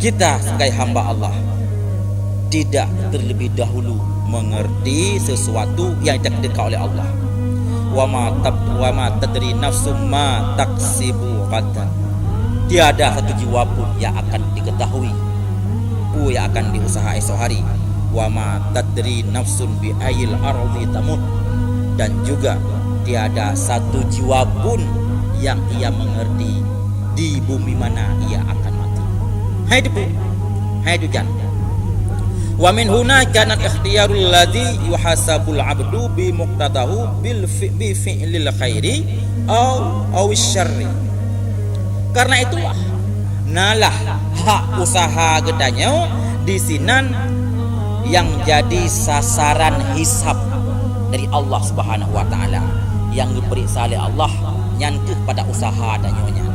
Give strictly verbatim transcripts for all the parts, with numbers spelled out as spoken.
Kita sebagai hamba Allah tidak terlebih dahulu mengerti sesuatu yang ditakdirkan oleh Allah. Wa ma tab-, wa ma tadri nafsum ma taksibu ghadan. Tiada satu jiwa pun yang akan diketahui peue yang akan diusaha esok hari. Wa ma tadri nafsun bi ayil ardi tamut. Dan juga tiada satu jiwa pun yang ia mengerti di bumi mana ia akan mati. Hai debu, hai dujan. Wa min huna kanat ikhtiyarul ladzi yuhasabul abdu bi muqtadahu bil fi-, bi fi'lil khairi au, au syarri. Karena itulah, nalah hak usaha geutanyoe di sinan yang jadi sasaran hisab dari Allah Subhanahu wa Taala. Yang geuperiksa lé Allah nyan keuh pada usaha tanyoe nyan.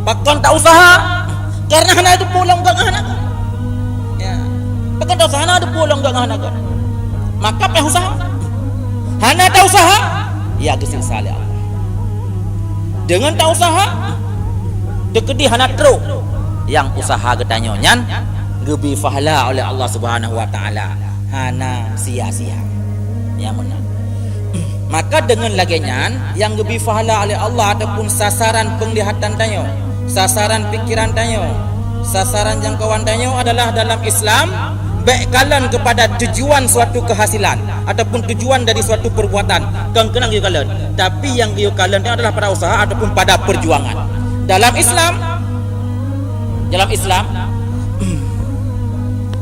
Pakon ta usaha? Karena hana teupeue lom gak hana. Ya. Pakon ta usaha? Hana teupeue lom gak hana. Maka payah usaha. Hana ta usaha, ya geusiksa lé Allah. Deungon ta usaha, teukeudi hana trok, nyang usaha geutanyoe nyan geubri pahala oleh Allah Subhanahu wa Taala, hana sia-sia. Ya, meunan. Maka deungon lagée nyan, nyang geubri pahala oleh Allah ataupun sasaran peunglihatan tanyoe, sasaran pikiran tanyoe, sasaran jangkauan tanyoe adalah dalam Islam, bék kalon kepada tujuan suatu kehasilan ataupun tujuan dari suatu perbuatan. Kon keunan geuyue kalon, tapi nyang geuyue kalon nyan adalah pada usaha ataupun pada perjuangan. Dalam Islam, dalam Islam,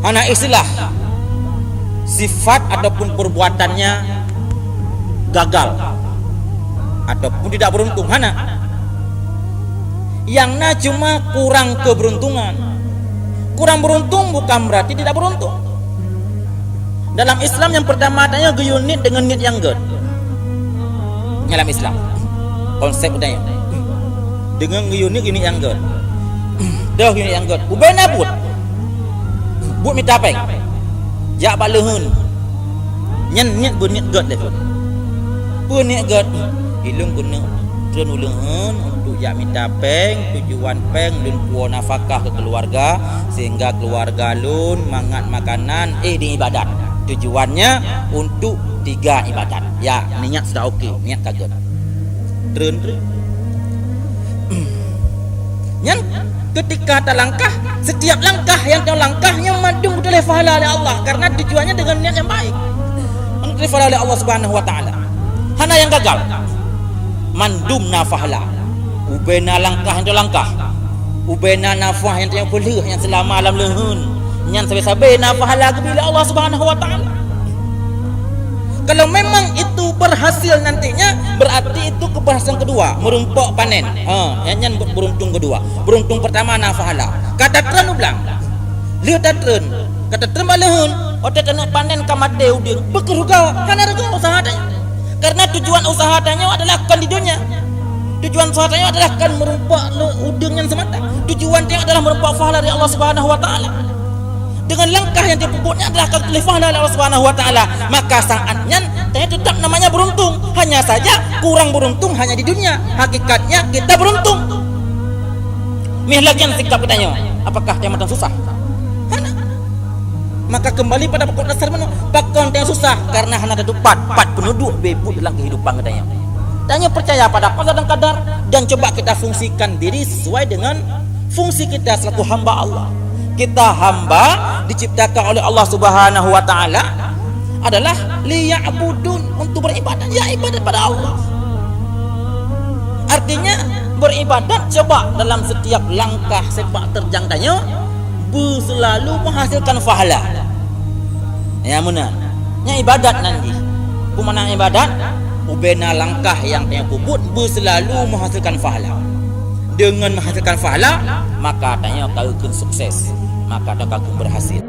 hana istilah sifat ataupun perbuatannya gagal ataupun tidak beruntung, hana. Nyang na cuma kurang keberuntungan. Kurang beruntung bukan berarti tidak beruntung. Dalam Islam nyang pertama tanyoe geuyue niet deungon niet nyang gét. Dalam Islam, konsep tanyoe, deungon geuyue niet, niet nyang gét. Deuh niet nyang gét. Ubena buet. Buet mita péng. Jak bak leuheun. Nyan niet beuniet gét lé. Peue niet gét? Ilôn keuneuk treun u leuheun untuk jak mita péng, tujuan péng lôn puwoe nafakah keu keuluwarga, sehingga keuluwarga lôn mangat makanan, eh, di ibadat. Tujuannya untuk tiga ibadat. Ya, niat sudah oke, niat ka gét. Treun, treun. Nyan ketika talangkah, setiap langkah nyang talangkah nyan mandum geutulak pahala lé Allah, karena tujuannya dengan niat yang baik. Mandum geutulak pahala lé Allah Subhanahu wa Taala. Hana nyang gagal. Mandum na pahala. Ubena langkah nyang talangkah. Ubena nafah nyang tanyoe peuleueh nyang seulama lam leuheun. Nyan sabe-sabe na pahala geubri lé Allah Subhanahu wa Taala. Kalau memang itu berhasil nantinya, berarti itu keberhasilan kedua, meurumpok panen. Ha, nyan, nyan beruntung kedua. Beruntung pertama na pahala. Ka tatreun u blang. Lheueh tatreun, ka tatreun bak leuheun, watée taneuk panen ka maté udeueng. Peue keuh reuga? Hana reuga usaha tanyoe. Karena tujuan usaha tanyoe adalah kon di dunia. Tujuan usaha tanyoe adalah kon meurumpok le-, udeueng nyan seumata. Tujuan tanyoe adalah meurumpok pahala dari Allah Subhanahu wa Taala. Dengan langkah nyang tapeubuet nyan adalah ka geutulak pahala lé Allah Subhanahu wa Taala. Maka saat nyan, tanyoe tetap namanya beruntung. Hanya saja, kurang beruntung hanya di dunia. Hakikatnya, kita beruntung. Meuh lagée nyan sikap geutanyoe, apakah tanyoe mantong susah? Hana. Maka kembali pada pokok dasar meunoe, pakon tanyoe susah? Karena hana tatupat pat peunuduek beubuet dalam kehidupan geutanyoe. Tanyoe percaya pada qada dan qadar dan coba kita fungsikan diri sesuai dengan fungsi kita selaku hamba Allah. Kita hamba diciptakan oleh Allah Subhanahu wa Taala adalah liya'budun, untuk beribadat, ya ibadat pada Allah. Artinya, beribadat coba dalam setiap langkah sepak terjang tanyoe beuselalu menghasilkan pahala. Ya, meunan. Nyan ibadat nan jih. Peue makna ibadat? Ubena langkah nyang tanyoe peubuet beuselalu menghasilkan pahala. Dengan menghasilkan pahala, maka tanyoe ka geukheun sukses, maka tanyoe ka geukheun berhasil.